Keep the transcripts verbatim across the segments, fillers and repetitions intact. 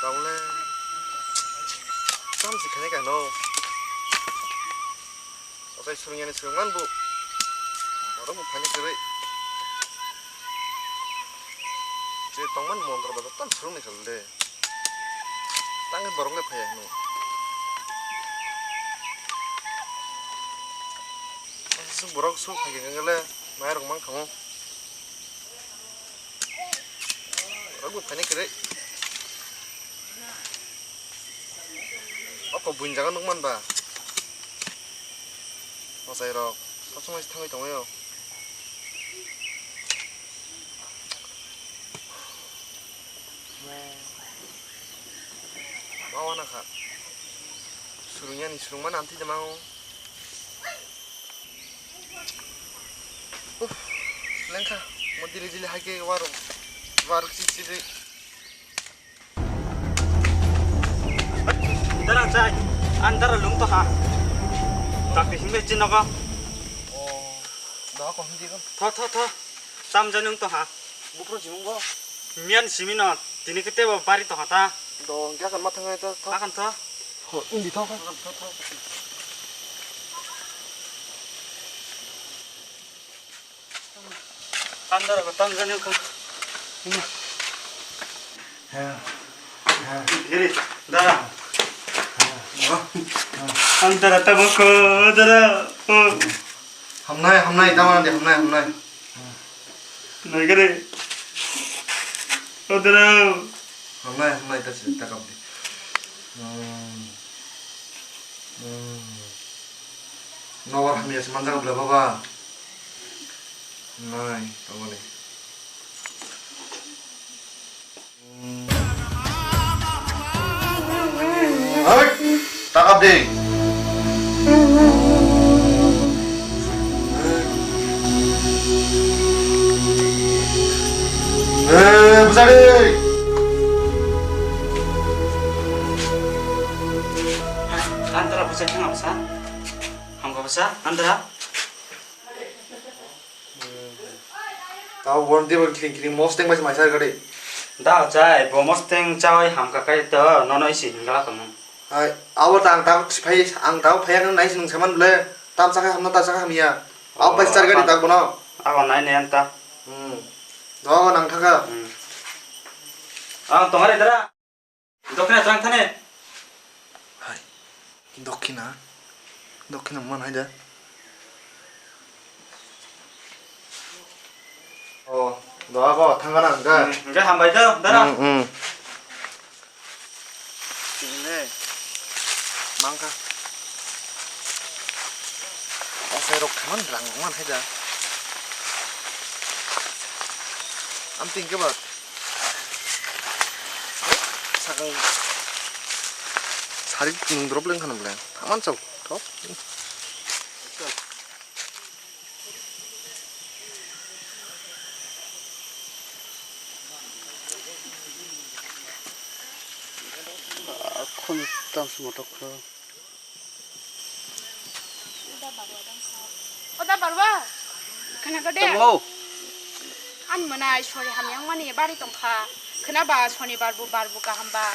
Ang le tam si khainai kha no. Ochai surungyani surungman bo. Oro bo phani kwrwi. Je tongman montra ba tam surungni kha de. Tang borok le phaya hino. Borok su phai khe le mai rok mang khamu. Borok bo phani kwrwi. Oko buini jaga nukman ba. Ochai rok. Kosong thangwi tongwi o. Ma wana kha. Surungyani surungmani amtwi de mango. Uff, lengkha. Mo dili dili hai khe warok. Warok si si de. Dara chai, an dara lung to ha. Tak di himbe chin nogo. Oh, da ko hindi ko. Tho, tho, tho. Cham janung to ha. Bukro jimung bo. Miyan simi no, tini kete bo bari to ha ta. Do, kya kan mathang ai ta, tho. Akan tho. Ho, indi tho. Akan tho, tho. Andara ko tang jani ko. Giri, dara. Andara tamo ko, dara. Oh. Hamnai, hamnai, tamo de hamnai, hamnai. Nai giri. Oh, dara. Hamnai, hamnai, ta sini, ta kam de. Hmm. Hmm. Nokbar hamya se manjak bwle baba. Nai, tongmani. Hai, takap de. Eh, bwsa de. Antara bwsa thang bwsa. Hamka bwsa, antara. Tao bon di bon kiring kiring mosteng bai mai sar gari. Da chai, bo mosteng chawai hamka kai to, nono isi hingala tongmung. Hai, abo ta ang tao siphai, ang tao phaiya nang nai sinung saman bole, tam sakai hamna ta sakai hamya. Abo bai sar gari tak bono. Abo nai ne anta. Hmm. Dogo nang thaka. Hmm. Ang tongare dara. Dokhina twlang thane. Hai. Dokhina. Dokhina man hai da. Oh, doa ko thangana hwnkha. Hmm, hwnkhe hambai do, dara. Hmm, hmm. Tini le mangkha. Asai rok khaman rang man hai da. Am tin ke ba. Sakang sari nung drop leng khana bole. Aman chau. Thok. Khon tam se motok kho. Oda barwa. Khana ka de. Tamo. Ani mwnai sori hamyang mani bari tongkha. Khna ba sonibar bu bar bu kaham ba.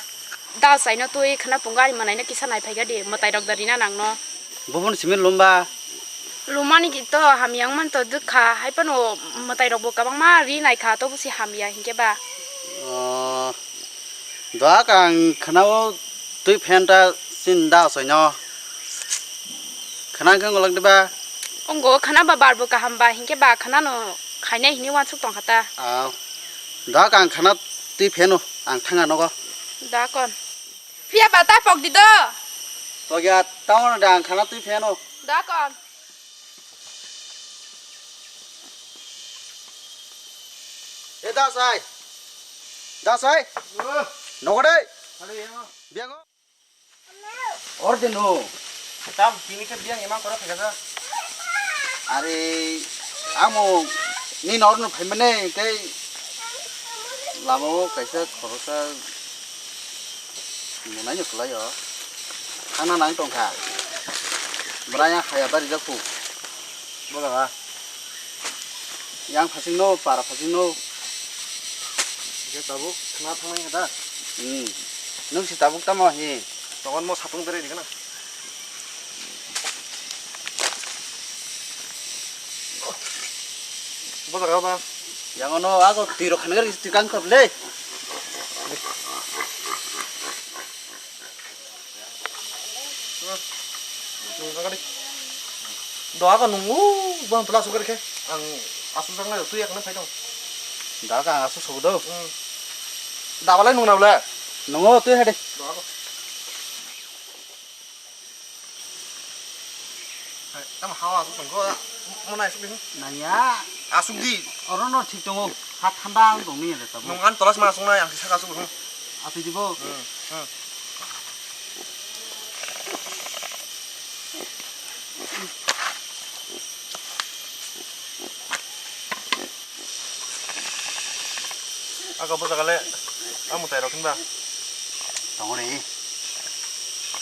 Da saino twi khna punga ani mwnai no kisa nai phai ga di, mwtai rok da rina nang no. Bubun simi lumba. Lumani ki to hamyang man to dukha, hai pano mwtai rok bo kabang ma ri nai kha to busi hamya hinkhe ba. Oh. Doak ang khna o twi phen ta sin da soino. Khna khe ngolak diba? Ongo khna ba bar bo kaham ba hinkhe ba khna no khainai hini wansuk tongkha ta. Ah. Doak ang khna twi pheno ang thanga nogo. Da kon. Phiya ba ta pok di do. Pokya taon da ang khna twi pheno. Da kon. E da sai. Da sai. Nogo dai. Biango. Or de no. Tam tini ke biang emang koro phega. Are amo ni nor no phaimane tei lama o kaisa khorosa munai no kwlai o. Thangna nang tongkha. Bwrang yang haya bari jak khu. Bo jaga. Yang phasing no, para phasing no. Hingke tabuk khna thangnai khe da? Hmm. Nung si tabuk tamo hi? Tongon mo sapung tere di kana. Bo jaga ba. Yang ono ago tiro khan gari tiro kang kor le. Hmm. Hmm, angkadi. Do ago nungu bang pula sugar khe. Ang asu jang lai tu yak na phai dong. Da ka asu sok do. Hmm. Da balai nung na bla. Nungu tu hade. Do ago. Hai, tamo hawa asuk tongkho, mona asuk di. Naya. Asuk di. Oro no thik tongo. Ha thanda ang tong ni le tamo. Nung an tolas ma asuk na, ang saka asuk. Atwi dibo. Hmm, hmm. Aga bo jaga le, a mwtai rok hinba. Tongo re.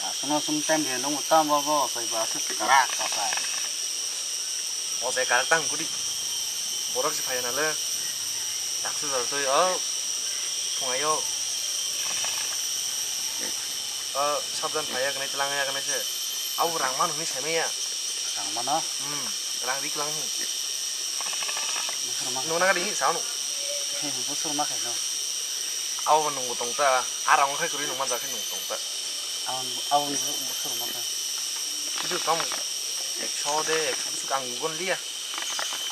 Aswk no sum time de nung tam bo bo, sai ba aswk karak kasai. O sai karak tang kudi. Borok si phai na le. Taksu jal tui o. Phungai o. O, sabdan phai ya gwnai, tlang ya gwnai se. Abo rang mano hinwi sai manya. Rang mano? Hmm, rang ri klang hi. Nung na gari hi sao no. He, he, busur ma khai no. Abo bo nungbo tong ta. A rang khai kwrwi nung manja khe nung tong ta. Abo, abo busur ma khai. Kisu tong. Ekso de, ekso busuk ang gon liya.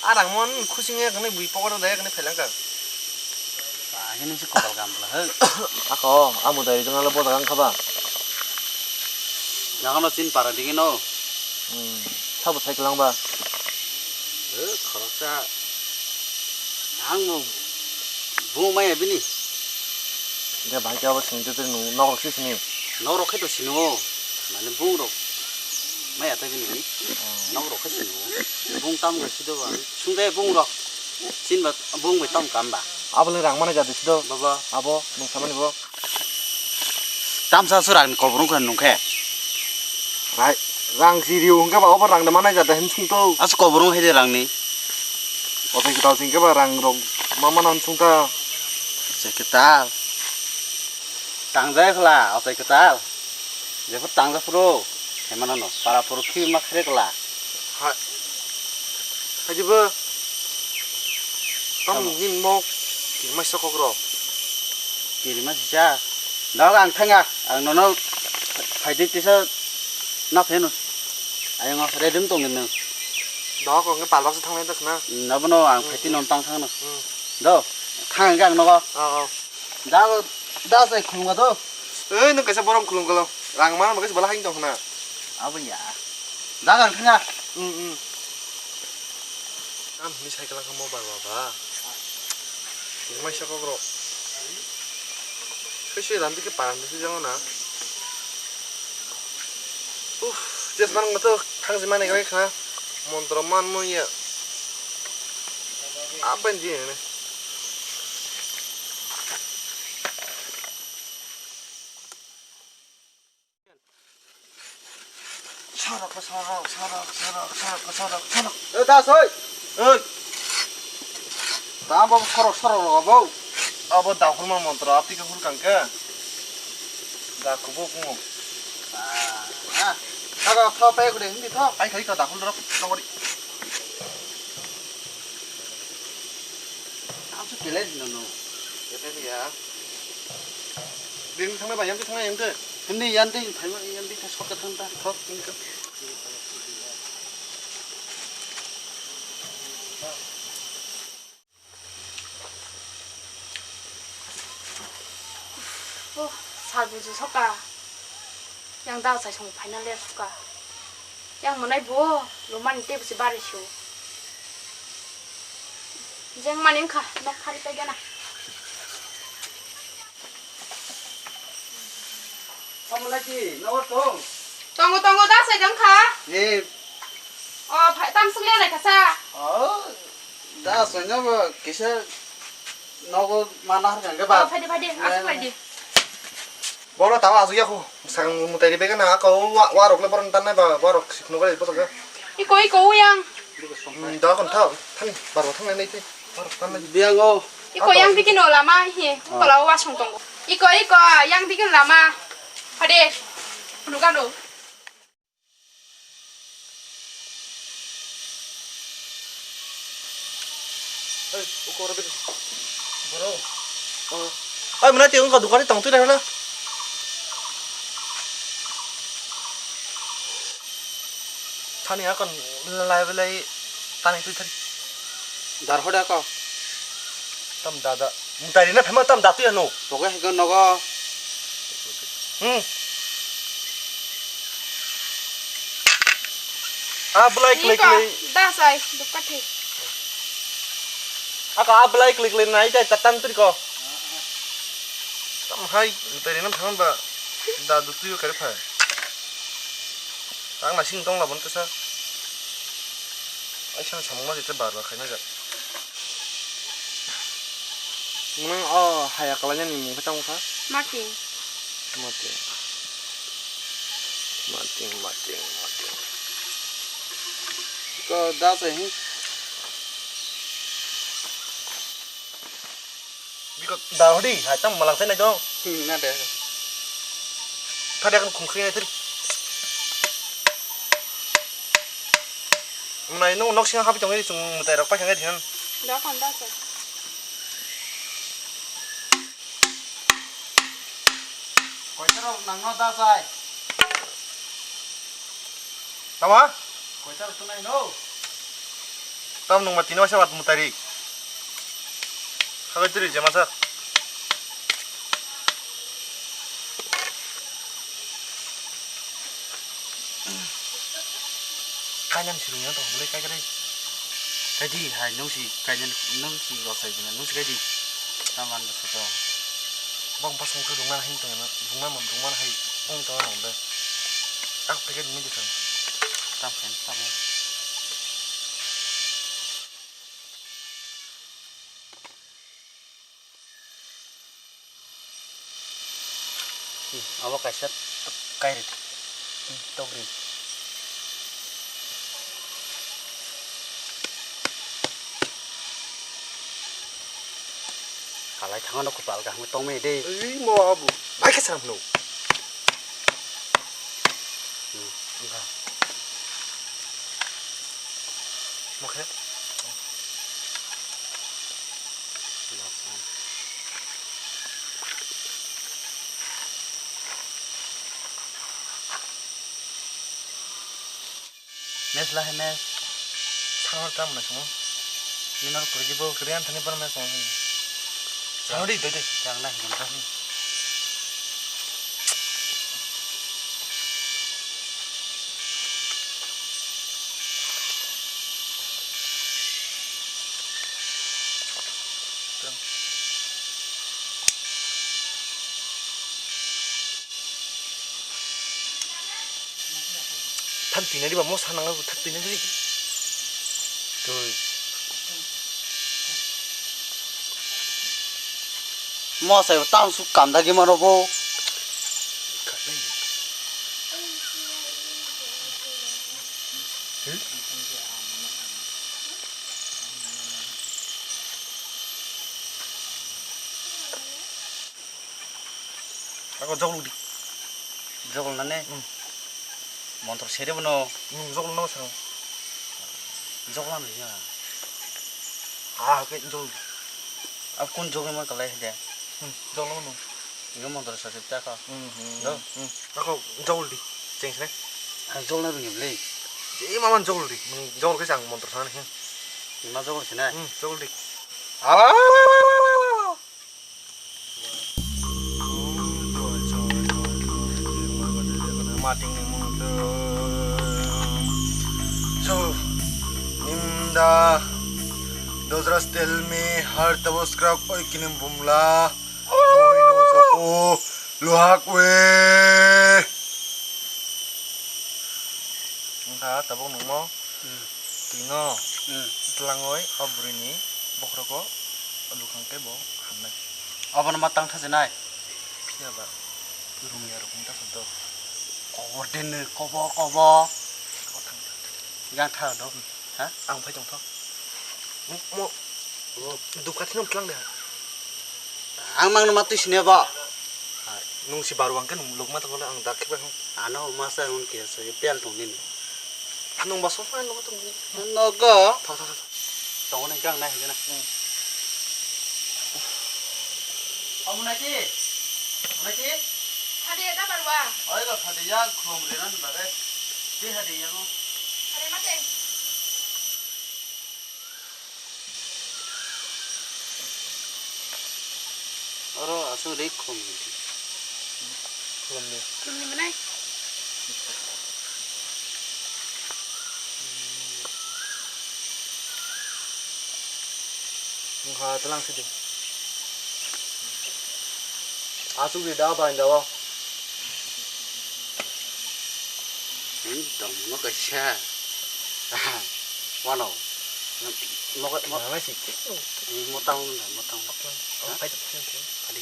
A rang mon khusing ya gwnai bui pokoda da ya gwnai phailangka. Agini si kopal gam bla he. Ako, amo dai jong alo boda kang khaba. Yakono chin para digi no. Hmm, sabo cycle lang ba. He, khoroksa. Ang mo bung maya bini. Dia bahai kabo sing te nung nok rok si sini. Nok rok khe to sini o. Mane bung rok. Maya ta bini. Hmm. Nok rok khe sini o. Bung tam ga si do ba. Sung de bung rok. Chin ba bung bai tam kam ba. Abo le rang mani jadi si do. Baba. Abo nung samani bo. Tamsa su rang ni kobor wngkha nung khe. Rai, rang si riu hwnkhe ba obo rang de manai jata hin sung to. As kobor wng hai de rang ni. Othai kwtal sing khe ba rang rok ma mana hin sung ta. Se kwtal. Tangjak khla, othai kwtal. Jephuru tangjak phuru, khe mano no, para phuru khi ma khrek la. Hai. Hajibo. Tamo. Tamo ni mok. Kirima sokok ro. Kirima sisa. Dok ang thanga, ang nono phaidi tisa na phenu. Ayang redem tong nang. Dok ang palbak sa thangnai tak na. Nabo no ang phaidi non tang thang no. Hmm. Do, thang ang nogo. Oh, oh. Da, da sai khulunga do. Ei, nung kaisa borok khulung kalo. Rang ma, kaisa bala hain tong khna. Abo ya. Da gan khna. Hmm, hmm. Am ni cycle ka mo ba ba ba. Mai sa kokro. Sui sui ram dikhe paran dikhe jang na. Uff, jes man ngato thang jimani gai khna. Montro man mo ya. Apa yang dia ni? Sorok, sorok, sorok, sorok, sorok, sorok, sorok. Eh, das, oi. Oi. Tamo sorok, sorok, abo. Abo dakhulma montro, apni ke hul kangke. Da kubo kumo. Ah, ah. Tho, tho, pai kude, hindi tho. Pai khai ka dakhul rok, nongori. Ang su kele no no. Kele ya. Din thangna ba, yang thangna yang de. Hindi yang de, thai ma yang de, thai sokka thang ta. Thok, hindi ka. Oh, sal buju sokka. Yang da sai song final ya sokka. Yang monai bo, lomani tei bisi bari su. Jeng mani wngkha, nok phari paigana. Amo laki, nogo tong? Tongo, tongo, da sai dong kha. Eh. O, phai, tam sung ya nai kha sa. Oh, da sai no bo, kisa nogo mana har kang ke ba. O, phai di, phai di, asuk phai di. Bono tawa asuk ya khu, sang mutai di bega na, ako wa, wa rok le boron tan nai ba, wa rok sik no ga, bo ga. Iko, iko, uyang. Hmm, da kon thau, thani, bar ba thang nai nai te, wa rok tan nai. Biang o. Iko yang dikino lama hi, tola o wasong tongo. Iko, iko, yang dikino lama. Hade, phunukano. Ai, uko oro bini. Boro. Oh. Ai, mwnai tei wngkha dukani tong twi rw na. Thani akon lai belai tani twi thari. Dar hoda ko. Tam dada. Mutai rina phema tam datu ya no. Poke hego nogo. Hmm. A belai klik klik. Da sai dukati. Aka a belai klik klik nai tai tatan turi ko. Tam hai mutai rina phema ba dadu tuyo kare phai. Ang nasing tong labon tesa. Ai sang samung ma jete bar bar khaina jak. Nang o haya kalaina ni mung khe tamo kha? Mating. Mating. Mating, mating, mating. Ko da sai hi. Biko da hodi, hai tamo malang sai nai dong. Hmm, na de. Thari akan khum khri nai thari. Nai nung nok singa habi tong ini sung mutai rok paikha ngai dihan. Da kon da sai. Koitaro nangno da sai. Tama? Koitaro tunai no. Tam nung ma tino sa wat mutari. Hagai turi jema sa. Kainan silung yang tong boleh kai kare. Kaidi hai nung si kainan nung si gosai jema nung si kaidi. Taman gosai to. Bang pas mungkin rumah hin tong rumah mem rumah hai ung tong mem be. Ang paket ini di sana. Tam kan tam. Hmm, abo kaisa kairi. Hmm, tokri. Kalai thangano kwpal kaham tongmani de. Ei mo abu. Bai khe sam no. Hmm, wngkha. Mo khe. Mes la hai mes. Sangor tam na sung. Minor kuri bo. Kuri an thani por mes sung. Sangor di doi doi. Jang na hin. Thak twi nai di ba, mo sa nang thak twi nai di. Twi. Mo sai tang su kam da gi mano bo. Ako jok ludi. Jok luna ne? Hmm. Montro sere bono. Hmm, jok luna sa. Jok luna ya. Ah, oke, jok ludi. Ab kun jok luna kalai de. Hmm, jok luna. Yo montro sa se ta ka. Hmm, hmm. Do. Hmm. Ako jok ludi. Cheng sene. Ah, jok luna ni ble. Jai maman jok ludi. Hmm, jok ke sang montro sa ne. Ma jok sene. Hmm, jok ludi. Ah. Mating ni mung tong. So, nimda dojra stel me har tabo scrap oi kinim bumla. Oi no joko luhak we. Engka tabok nungmo. Hmm. Tino. Hmm. Tlangoi o bwrwini bokhorogo lukhang tei bo hamnai. Obono ma tang thasinai. Phiya ba rungya rok wngkha kho do. Kobor de nw, kobo, kobo. Yang tha do. Hmm. Ha? Ang phai tong tho. Mo, mo, dukha thino tlang de. Ang mangno ma twi sini bo. Nung si baru ang ke nung luk ma tongole ang dak khibai hong. Ano ma sa hon ke so pel tong nini. Nung ba so fa luk tong. Nogo. Tha tha tha. Tong nang kang nai higena. Omo naki. Naki. Hadi da barwa. Oi go hadi ya khum re nan bare. Ti hadi ya mo. Hadi mate. Oro aswk ri khum di. Khum di. Khum di manai. Wngkha tlang sidi. Aswk ri da bai da o. Tongmo kaisa. Wano. Mokhe, mo-, Mama si tik no. Motang wngkha, motang. Oke. Oh, Ha? Paito, paito, paito. Kali.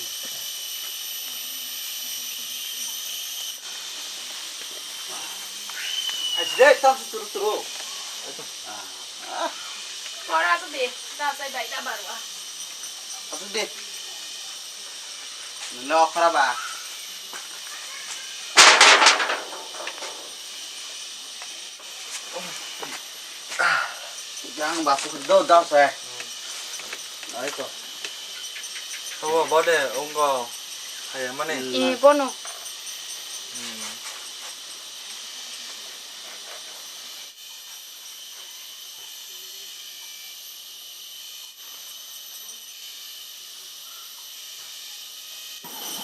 Hai, sida, tam su turu, turu. Ah. Kora tu be, da sai bai da barwa. Aswk di. Nini okra ba. Jang ba pukhri do da se. Ai to. Hawa bode ungo. Hai mane. I bono. Hmm.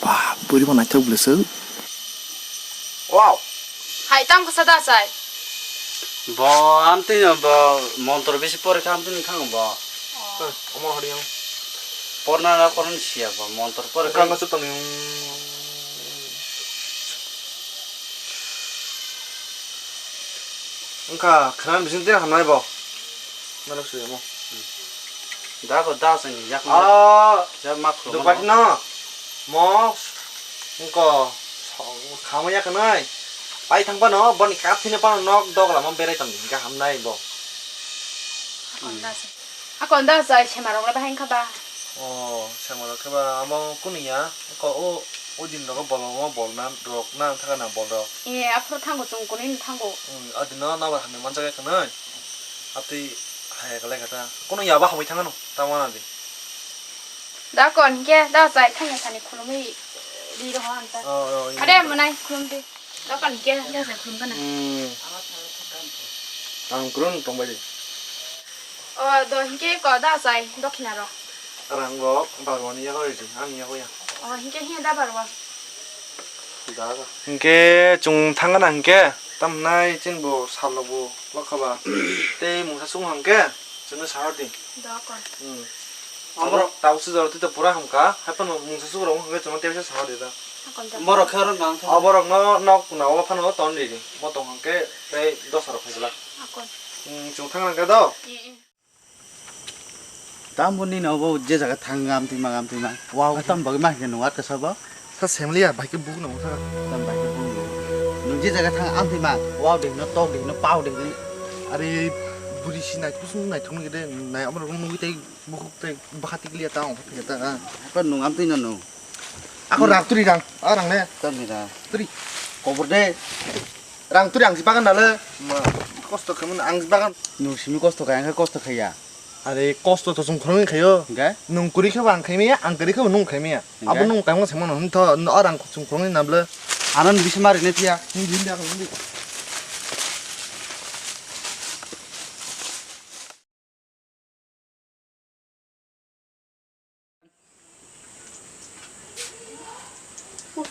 Ba, bwrwi bo naithok bwlwswk. Wow. Hai, tamo kasa da sai. Bo, amtwi no bo, montro bisi porikha amtwi ni khango bo. Oh. Hey, omo hadi yang. Porna na porna siya bo, montro porikha. Kanga chup tong yung. Wngkha, khwnani bisingtwi hamnai bo. Norok sui omo. Da ko da se ni yak. Ah, ya ma khulum. Dupati no. Mo. Wngko. Khamaya khnai. Pai thang pano, boni kathini pano nok dogla mo berai tong hingka hamnai bo. Akon da se. Akon da sai semarok le bahai wngkha ba. Oh, semarok khe ba amo kunu ya. Ko o, o din rogo bolongo bolna rok na thaka na bol rok. E, aphuru thango chwng kunui ni thango. Hmm, adino naba hamya manjak ya khnai. Atwi haya kalai kha ta. Kunu ya ba hamui thangano, ta wana di. Da kon ke, da sai thangya sani khulumui ri roho ang ta. Oh, oh, iya, Ade iya. Manai khulum di. Dokan ke, ya sa khum kana. Hmm. Ang kurun tong bai di. O, do hingke ko da sai, dokhina ro. Rang rok, barwani yago ri, ang yago ya. O, hingke hiya da barwa. Da ga. Hingke chung thangana hingke, tam nai chin bo sal bo lokha ba. Tei mungsa sung hangke, chwngno sahor di. Dokon. Hmm. Amorok tausi jora twi to pura hamkha, hai phano mungsa sugrok wngkha khe chwngno tebisa sawi da. Borok khe oro nang thang. O borok no nok kuna o phano ton riri, bo tong hwnkhe tei dosa rok phai glak. Akon. Hmm, chwng thang nang khe do. Eh, eh. Tamoni no bo je jaga thang gam twi ma gam twi ma. Wow, tam bagwi ma khe nung at kasa bo. Sa semliya, bai khe buk nang sa. Tam bai khe buk nang. Nung je jaga thang am twi ma. Wow de no tok de no pau de. Are buri si nai kusung nai thung de nai amro nung tei. Bukhuk tei bwkha tikliya ta ong khe ta, ha? Apa nung amtwi no nung? Ako rang turi rang, a rang ne? Tamni rang. Turi. Kobor de. Rang turi ang si bagan dale. Ma, kosto khamun ang si bagan. Nung simi kosto kaya, ang khe kosto khaya. Are kosto to sung khorong khayo. Hingke? Nung kuri khe ang khai maya, ang kuri khe nung khai maya. Hingke? Abo nung kaimang se mano, hwn tho, no, a rang sung khorong ni nable. Anan bisi mari ne phiya. Hindi, hindi, ako hindi.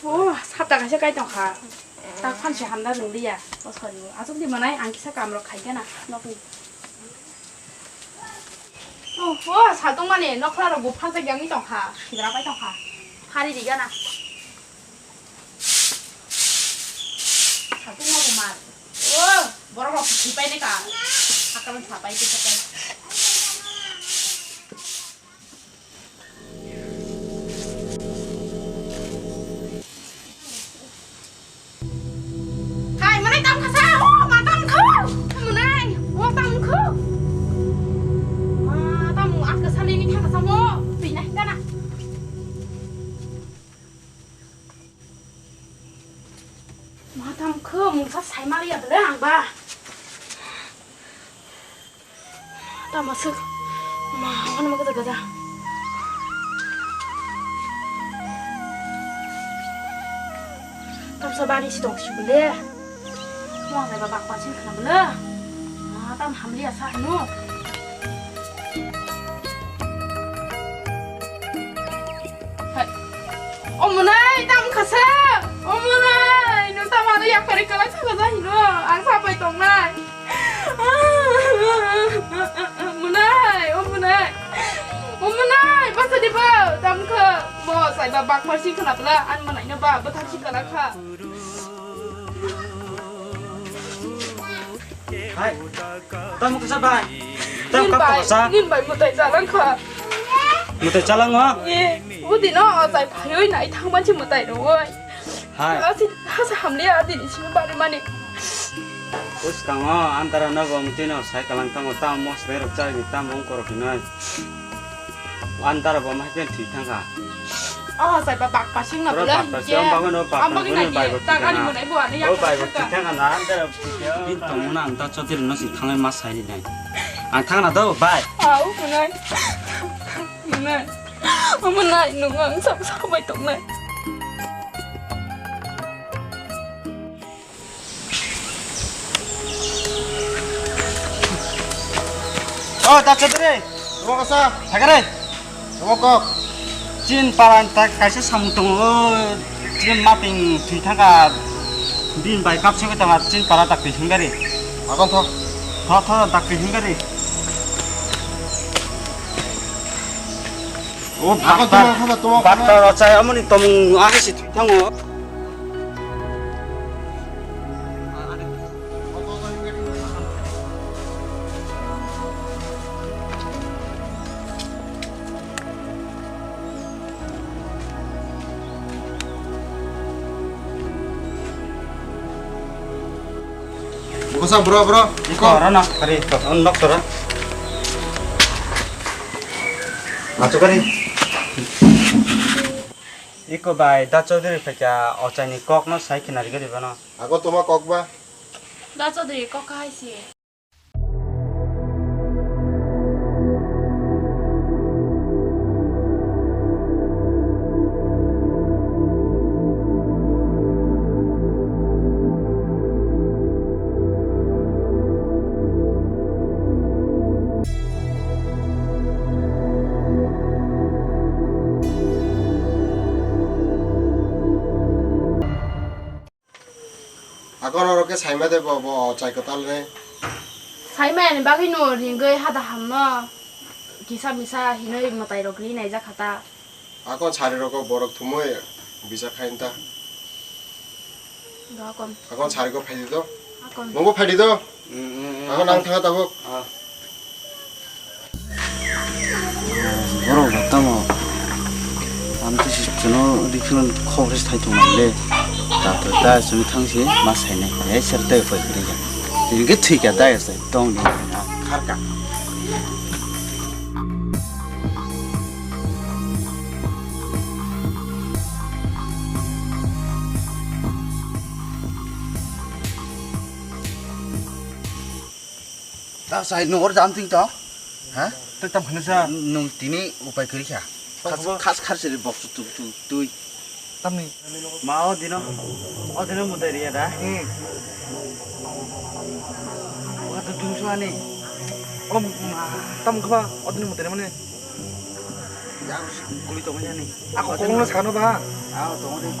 Oho, sapta kaisa kai tongkha. Tak phan se hamna rwnglia. O sorry, aswk di manai ang kisa kam rok khai gana nokni. Oho, saltong mani nokla rok bo phalsa gyangwi tongkha. Sidra pai tongkha. Hari di gana. Satung ma bumar. Oh, borok rok si pai ne ka. Hakal sa pai ke sa pai. Hai, mane tam khasa, oh, ma tam kho. Mane, oh, tam kho. Ma tam aska sali ni thang sa mo. Pina hingana. Tam khe mungsa saimaliya bwle ang ba. Tamo swk. Ma, ano ma gaja gaja. Tamsa bari si tong si bwle. Mo sai ba bak pa sing khna bwle. Ma, tam hamliya sa hino. Hai. O mwnai, tam khasa. O mwnai, no tam ano yak pari kala sa gaja hino. Ang sa pai tongnai. Mwnai, o mwnai. O mwnai, basa di ba, tam kha. Mo sai ba bak par si khna bwle, an mwnai no ba, bwthar si kala kha. Hai. Tamo kisa bai. Tamo kap kisa. Nin bai mutai jalang kha. Mutai jalang o? Ye, udi no, o jai phayoi nai thang manchi mutai roi. Hai. Asi hasa hamli adi ni sini bari mani. Us kango, antara no bo mutai no sai kalang tango, tam mos berok chai ni tam ong korok hinoi. Antara bo mai pen thwi thangkha. Oh, sai ba bak pasing na bula hingke. Am bagwi na hi, tak ani monai bo ani yak thangkha. Bin tong na ang ta chotiri no si thangai ma sai ni nai. Ang thang na do bai. Au, monai. Monai. Monai, nung ang sak sak bai tong nai. O, ta chadre. Tamo kasa. Thakare. Tamo kok. Chin paran ta kaisa samung tongo. Chin mating thwi thangka. Bin bai kap sebe tonga chin para ta kri hingari. Akon tho. Tho tho ta kri hingari. O, bakta, bakta rachai amoni tomung age si thwi thango. Busa bro, bro. Iko rana kari ko nok sora. Achu kari. Iko bai da Chaudhary phaikha ochaini kokno sai khina rigari bano. Ako toma kok ba? Da Chaudhary kok hai si. Akon oro khe saima de bo, bo chai kwtal re. Saima yani bagwi no ringwi hada hamno kisa misa hinwi mwtai rok ri naijak kha ta. Akon sari rok borok thumwi bijak khain ta. Do akon. Akon sari ko phaidi do. Akon. Nungbo phaidi do. Mm, mm, mm. Akon ang thanga tabuk. Ah. Borok rok tamo. Ang to si chuno different khobor se thai tong le. Ta to ta chuni thang si ma sai nai. Ei ser tai phai kri ya. Ring ke thik ya dai sai tong ni na khar ka. Ta sai nor jam ting to? Ha? Tei tam khana sa? Nung tini upai kri kha. Khas khas khar siri bok tu tu tui. Tamni? Ma o dino, o dino mutai riya da. Hmm. Wa tu dun suani. Om tam khaba o dino mutai mane. Yang kuli tongmani. Ako kolomno sakno ba? Ako tongmani.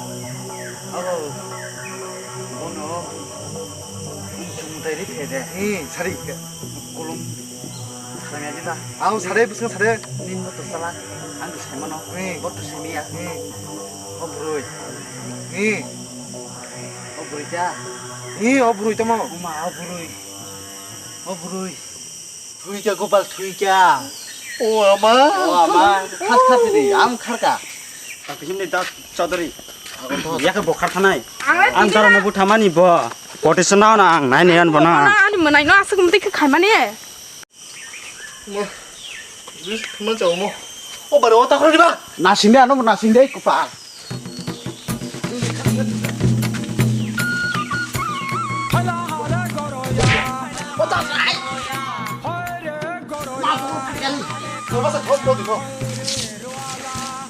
Ako bono mutai ri phede. Hmm, sari. Kolom sakni adi ba? Ako sare, bwswng sare. Nin bo to sala. Ang to saimano. Hmm. Bo to saimiya. Hmm. O bwrwi. Hmm. O bwrwi ta. Hmm, o bwrwi tamo. Oma, o bwrwi. O bwrwi. Thuikha Gopal, thuikha. O ama. O ama, khas khas di, ang kharka. Tapi himni da Chaudhary. Yakhe bo kharthanai. Ang dara no buthamani bo. Kote sona na ang nai ne an bona. Ani mwnai no asuk mti khe khaimani. Ma. Jus ma jao mo. O bare o ta khori ba. Nasing de ano nasing de kupa.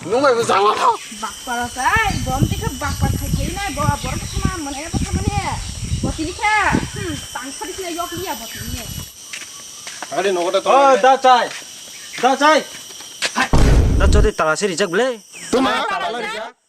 Nung bai bo jama tho. Bakpara tai, bom tikha bakpar khai khai nai bo, bor ko thama mane bo thama ne. Bo tini kha, hmm, tang khari sina yok liya bo tini. Ari nogo ta to. Oh, da chai. Da chai. Hai. Da chodi tala se rijak ble. Tuma tala rijak.